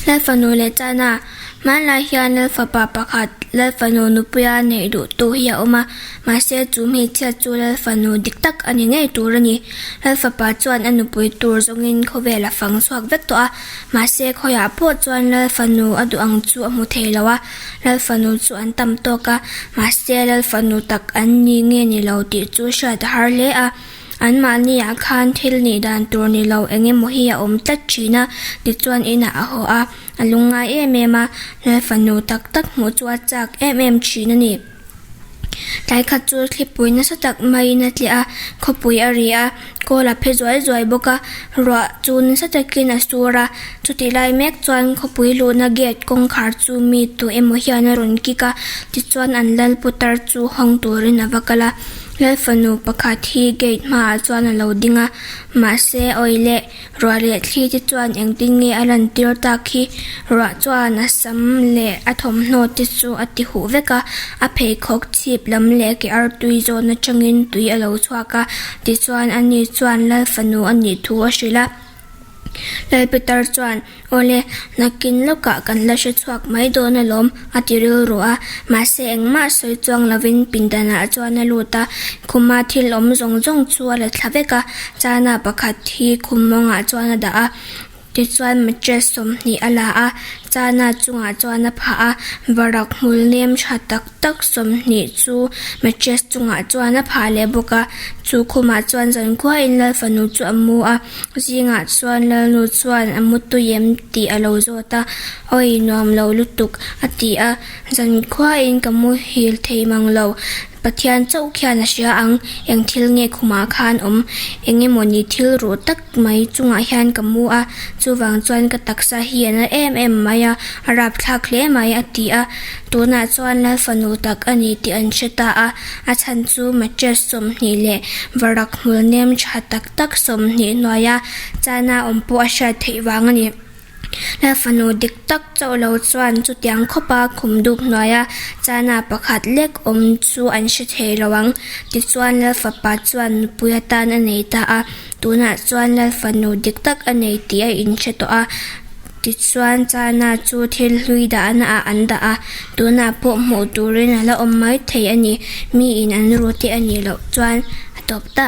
Lalfanu leh Chana, Hmanlai hian Lalfapa pakhat Lalfanu nupuia neih duhtu hi a awm a, mahse chu hmeichhia chu Lalfanu dik tak a ni ngei tur a ni. Lalfapa chuan a nupui tur zawngin khawvel a fang chhuak vek tawh a, mahse khawiah pawh chuan Lalfanu a duh ang chu a hmu thei lo a, Lalfanu chu an tam tawk a, mahse Lalfanu tak an ni nge ni lo tih chu hriat a har hle a. Anmahniah khan thil nih dan tur ni lo eng emaw hi a awm tlat thin a, tichuan inah a haw a, a lungngai em em a, Lalfanu tak tak hmuh chu a chak em em thin a ni. Tlai khat chu thlipui nasa tak maiin a tliah a, khawpui a ri a, kawl a phe zuai zuai bawk a, ruah chu nasa takin a sur a, chutih lai mek chuan khawpui luhna gate kawngkhar chu mi tu emaw hian a rawn kik a, tichuan an lal putar chu hawng turin a va kal a. Lalfanu pakhat hi gate hmaah chuan a lo ding a, mahse awi leh ruah leh thli te chuan engtin nge a lan tir tak hi? Ruah chuan a sam leh a thawmhnaw te chu a ti huh vek a, a pheikhawk chhip lam leh ke artui zawn atangin tui a lo chhuak a, tichuan ani chuan Lalfanu a nih thu a hrilh a. Lal Peter chuan, Awle, nakin lawkah kan la hre chhuak mai dawn alawm, a ti rilru a. Mahse, engmah sawi chuang lovin pindanah chuan a lut a, khuma thil awm zawng zawng chu a la thla vek a, chana pakhat hi khum mawngah chuan a dah a. Tichuan mattress 20 a la a, chana chungah chuan a phah a, varak hmul nem tha tak tak 20 chu mattress chungah chuan a phah leh bawk a. Chu khumah chuan zankhuain Lal fanu chu a mu a. Zingah chuan Lalnu chuan a mu tui em tih a lo zawt a, Awi nuam lo lutuk a ti a, Zankhuain ka muhil thei mang lo, Pathian chauh khian a hria ang, eng thil nge khumah khan awm, eng emawni thil ruh tak mai chungah hian ka mu a, chuvang chuan ka taksa hi a na em em mai a, a rapthlak hle mai a ti a, tunah chuan Lal fanu tak a ni tih an hre ta a, a chhan chu mattress 20 leh varak hmul nem tha tak tak 20 hnuaia chana awm pawh a hriat theih vang a ni. Lal fanu dik tak chauh lo chuan chutiang khawpa khum dup hnuaia chana pakhat lek awm chu an hre thei lo ang. Tichuan Lal fapa chuan nupui atan a nei ta a, tunah chuan Lal fanu dik tak a nei tih a inhre tawh a. Tichuan chana chu thil hlui dahna ah an dah a, tunah pawh hmuh turin a la awm mai thei a ni. Miin an ru te a nih loh chuan a tawp ta.